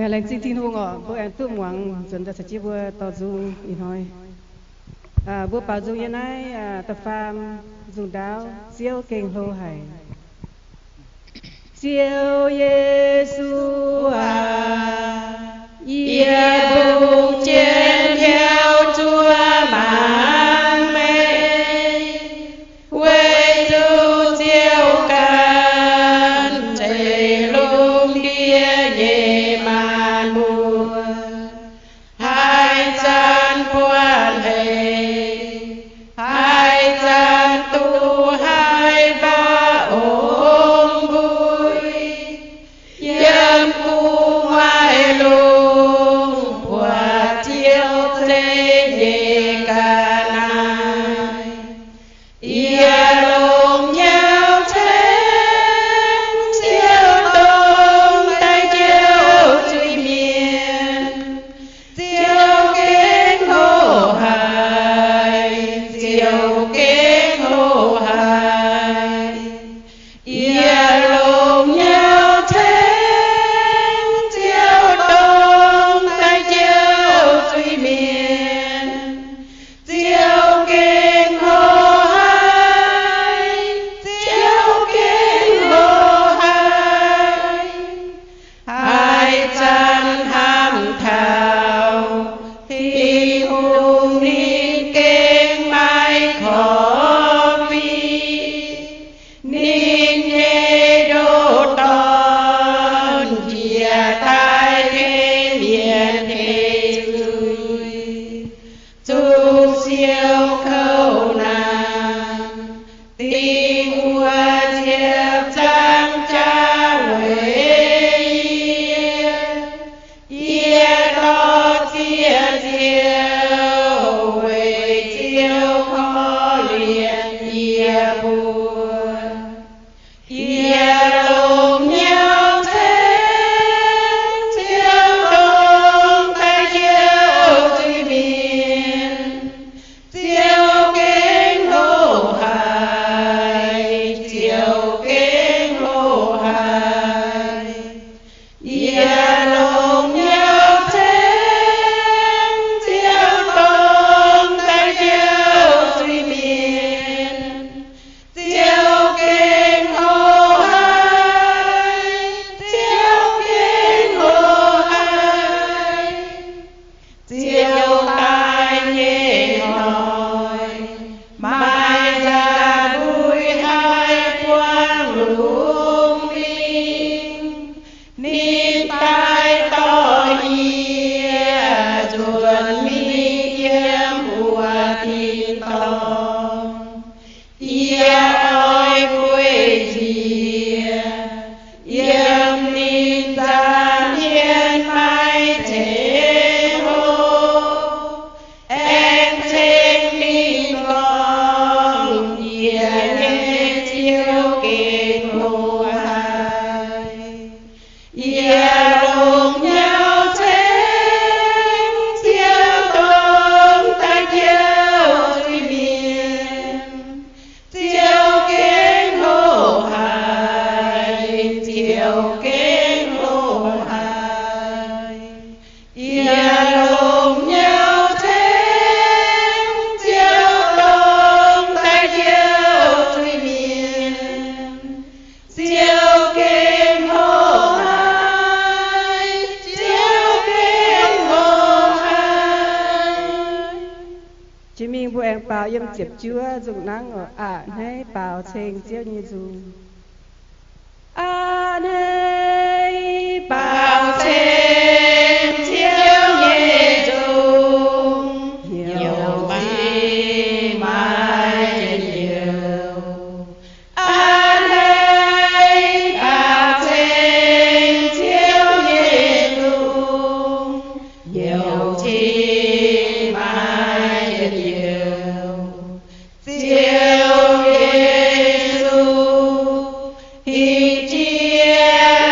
Laengz zingh Tin-Hungh oc, mbuo aengx duqv muangx nzuonx daaih caux jienv mbuo dorh nzung ih hnoi. Mbuo baaux nzung yiem naaiv da'faam nzung ndaauv, Ziouv gengh hlo haic. Ziouv Yesu aac, yie longc jienv hnyouv zuov mangc meih, weic zuqc Ziouv ganh zeiv lungh ndiev nyei maanc muotc, haaix zanc buatc hec, haaix zanc duqv haaix mbac ong-mbui, yiem gu'nguaaic lungh buatc Ziouv zeiv nyei ga'naaiv. Yie longc hnyouv ceng Ziouv dongh daaih Ziouv zuiz-mienh. Ziouv gengh hlo haic, Ziouv gengh hlo haic. Yie longc hnyouv ceng Ziouv dongh daaih Ziouv zuiz-mienh. Ziouv gengh hlo haic, Ziouv gengh hlo haic. Haaix zanc hnamv taux Tin-Hungh, ninh gengh maiv korv-fiqv. Ninh nyei ndoh Dorn njiec daaih tengx mienh tengx zuiz, zuqc siou kouv naanc, dingc wuov ziepc nzaangc jaax weic yie. Yie dorh ziex Ziouv, weic Ziouv korv-lienh yie mbuo. Yie longc hnyouv ceng Ziouv dongh daaih Ziouv zuiz-mienh. Ziouv gengh hlo haic, Ziouv gengh hlo haic. Yie longc hnyouv ceng Ziouv dongh daaih Ziouv zuiz-mienh. Ziouv gengh hlo haic, Ziouv gengh hlo haic. Ziouv daaih nyei hnoi, maaih nzaac mbuo haih buangh lungh ndiev. Ninh daaih dorh yie nzuonx mingh yiem wuov tin-dorngh. Yie oix gueic njiec yiem ninh nza'hmien maiv zeiz hlo, aengx ceng ninh gorngv, Yie nyei Ziouv gengh hlo haic. Yie longc hnyouv ceng Ziouv dongh daaih Ziouv zuiz-mienh. Ziouv gengh hlo haic, Ziouv gengh hlo haic. Yie longc hnyouv ceng Ziouv dongh daaih Ziouv zuiz-mienh. Ziouv gengh hlo haic, Ziouv gengh hlo haic. Jiex mingh mbuo aengx baaux yiem ziepc juov nzung nangv oc. A'hneiv baaux ceng Ziouv nyei nzung. A'hneiv baaux ceng Ziouv nyei nzung, hnyouv zingh maaih njien-youh. A'hneiv baaux ceng Ziouv nyei nzung, hnyouv zingh maaih njien-youh. Ziouv Yesu, hingh jiex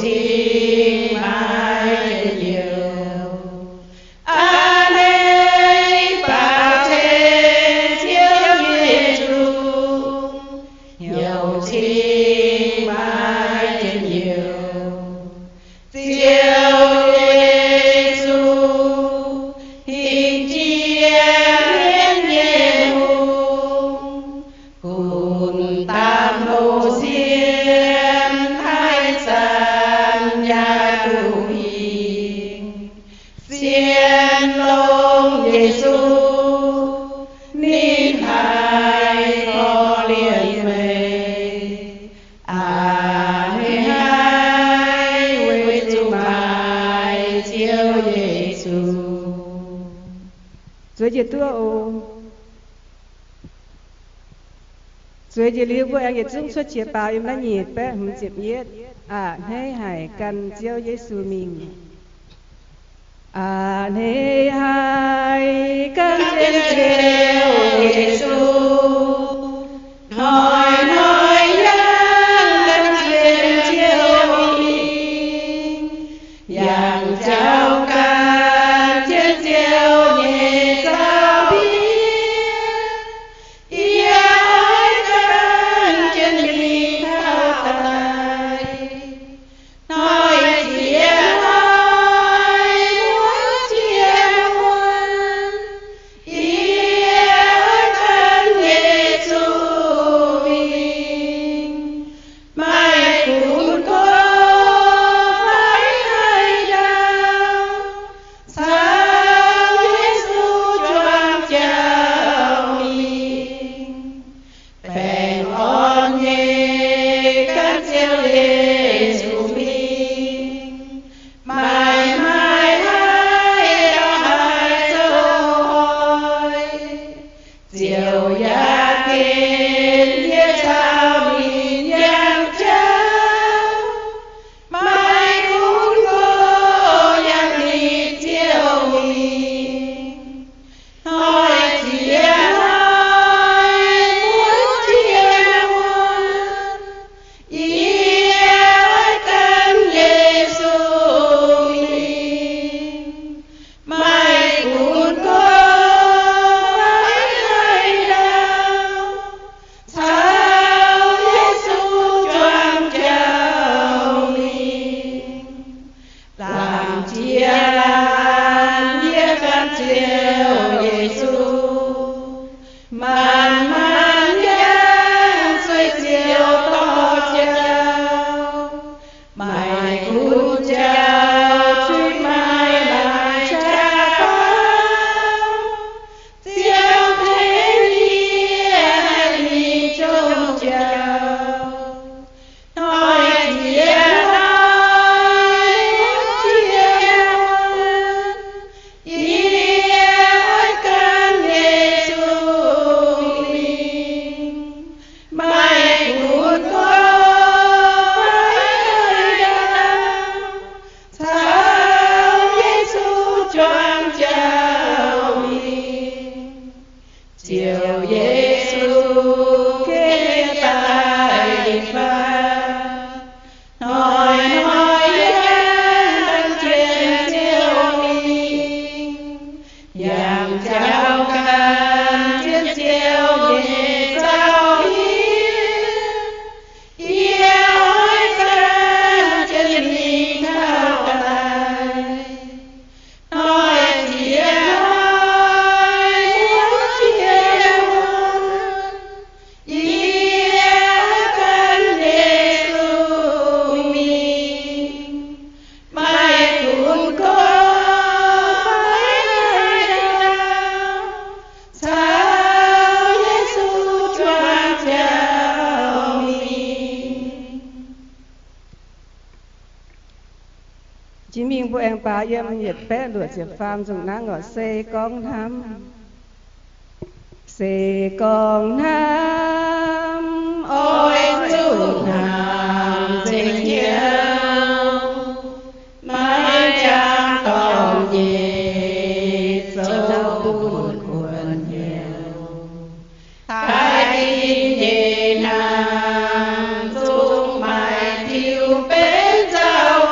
Cing-maaic njien-youh. Aa, hneiv baaux ceng Ziouv Yesu, hnyouv cing-maaic njien-youh. Ziouv Yesu, hingh jiex mienv nyei hungh, gunv daamv hlo sienx, haih zanc yaac duqv hingh. Sienx longx Yesu, ninh haih korv-lienh meih. Aa, hneiv haic, weic zuqc maaih Ziouv Yesu. Zueiz jiex duqv oc. Zueiz jiex liuz mbuo aengx yietc zungv cuotv qiex baaux yiem naaiv nyic baeqv hmz ziepc yietv. Aa, hneiv haic, gan Ziouv Yesu mingh. Aa, hneiv haic, gan jienv Ziouv Yesu, hnoi-hnoi yangh gan jienv Ziouv mingh. Yangh jauv gan jienv Ziouv nyei zaux-ndiev, yie oix gan jienv mingh taux daaih. Hnoi ziex hnoi, muoz ziex muoz, yie oix gan Yesu mingh. Maaih gunv gorx fai haaix dauh caux Yesu juangc jauv mingh, baengh orn nyei gan Ziouv Yesu mingh. Maaih, maaih haaix dauh haih zoux hnoi, Ziouv yaac gen yie caux ninh yangh jauv. Maaih gunv gorx yangh ninh Ziouv mingh. Hnoi ziex hnoi, muoz ziex muoz, yie oix gan Yesu mingh. Maaih gunv gorx fai haaix dauh caux Yesu juangc jauv mingh. Laangz jiex laanh yie gan Ziouv Yesu, manc-manc yangh zueiz Ziouv dorh jauv. Maaih gunv jauv cuiv maaih laangz qaqv faaux, Ziouv tengx yie haih mingh jomc jauv. Hnoi ziex hnoi, muoz ziex muoz, yie oix gan Yesu mingh. Maaih gunv gorx fai haaix dauh caux Yesu juangc jauv mingh. Ziouv Yesu ken yie daaih nyei fai? Hnoi-hnoi yangh gan jienv Ziouv mingh, yangh jauv gan jienv Ziouv nyei zaux-ndiev. Yie oix gan jienv mingh taux daaih. Hnoi ziex hnoi, muoz ziex muoz, yie oix gan Yesu mingh. Maaih gunv gorx fai haaix dauh caux Yesu juangc jauv mingh. Jiex mingh mbuo aengx baaux yiem yietc baeqv luoqc ziepc faam nzunc nangv oc. Se gorngv hnamv, se gorngv hnamv oix zuqc hnamv zengc hnyouv, maiv jangx dorngc nyei zoux bun kuonx hnyouv. Taaih dinh nyei hnamv zungv maaih diuh benx zaux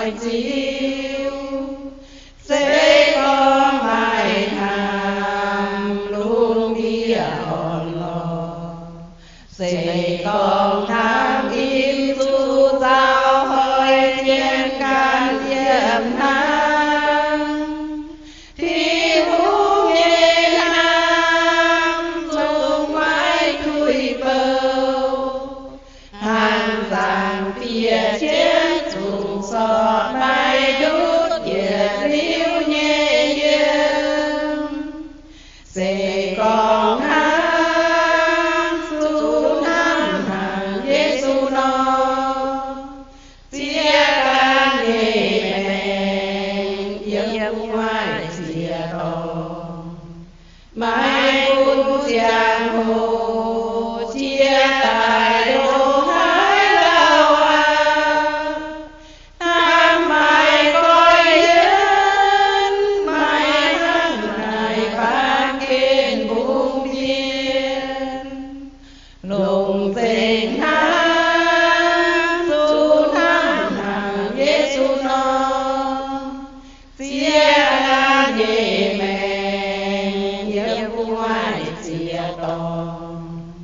Ziux, se gorngv maaih hnamv lungh ndiev orn-lorqc, se gorngv hnamv in zuqc zaux hoic jienv ganh yiem hnangv. Tin-Hungh nyei hnamv zungv maiv tuix bouh, hnangv zaangc fiev qienx zungv sortv maiv ndutv yietc liuz nyei yiem. Se gorngv hnangv zuqc hnamv hnangv Yesu nor, ziex daaih nyei maengc yiem gu'nguaaic ziex dorngx, maiv gunv ziangh hoc jiex daaih ndongc haaix lauh aqv. Hnamv maaih goiv yienv, maaih hnangv naaic baamh gen mbungv mbienv, longc nzengc hnamv zuqc hnamv hnangv Yesu nor, ziex daaih nyei maengc yiem gu'nguaaic ziex dorngx,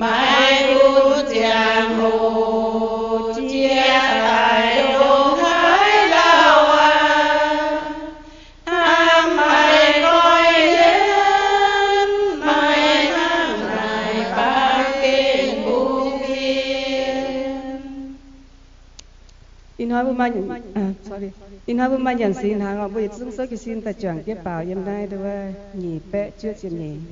maiv gunv ziangh hoc jiex daaih ndongc haaix lauh aqv. Hnamv maaih goiv yienv, maaih hnangv naaic baamh gen mbungv mbienv. Ih hnoi mbuo maaih, ih hnoi mbuo maaih nyanc singx hnaangx oc. Mbuo yietc zungv souv jiez sin daaih juangc jienv baaux yiem naaiv nduov nyic baeqv juov ziepc nyeic.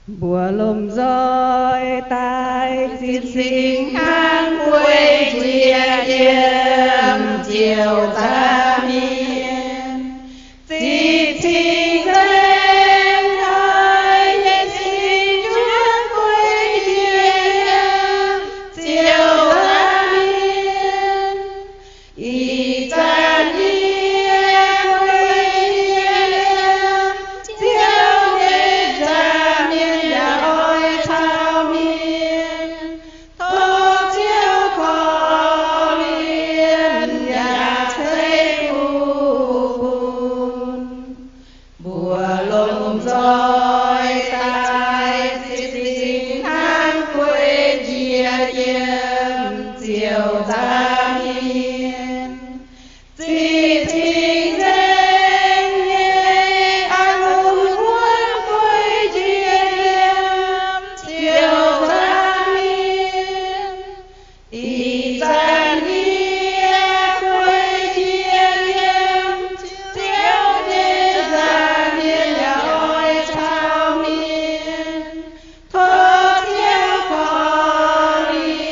Mbuox lomh nzoih daaih zinh singx hnangv guei njiec yiem ziouc nzaaux mienh. Zinh singx nzengc hnoi nyei cing juov guei njiec yiem ziouc nzaaux mienh. Ih zanc yie guei njiec yiem Ziouv nyei nza'hmien yaac oix caux mienh, tov Ziouv korv-lienh yaac ceix fuqv bun. Mbuox lomh nzoih daaih zinh singx hnangv guei njiec yiem ziouc nzaaux mienh. Zinh singx nzengc nyei a'ngunc wuonv guei njiec yiem ziouc nzaaux mienh. Ih zanc yie guei njiec yiem Ziouv nyei nza'hmien yaac oix caux mienh, tov Ziouv korv-lienh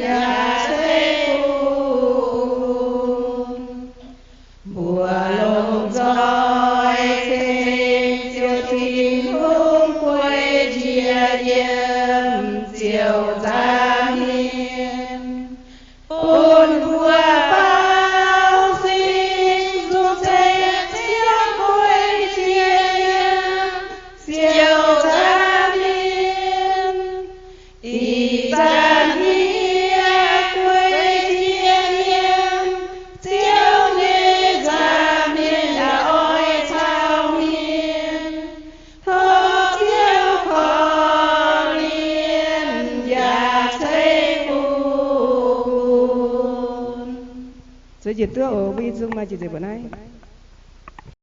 yaac ceix fuqv bun. Mbuox lomh nzoih ceng Ziouv Tin-Hungh guei njiec yiem ziouc nzaaux mienh, bun mbuo baaux singx zuqc ceng Ziouv guei njiec yiem ziouc nzaaux mienh. Ih zanc yie guei njiec yiem Ziouv nyei nza'hmien yaac oix caux mienh, tov Ziouv korv-lienh yaac ceix fuqv bun. Zueiz njiec duqv oc. Mbuo yietc zungv maaih jiex nzengc mbuo naaiv.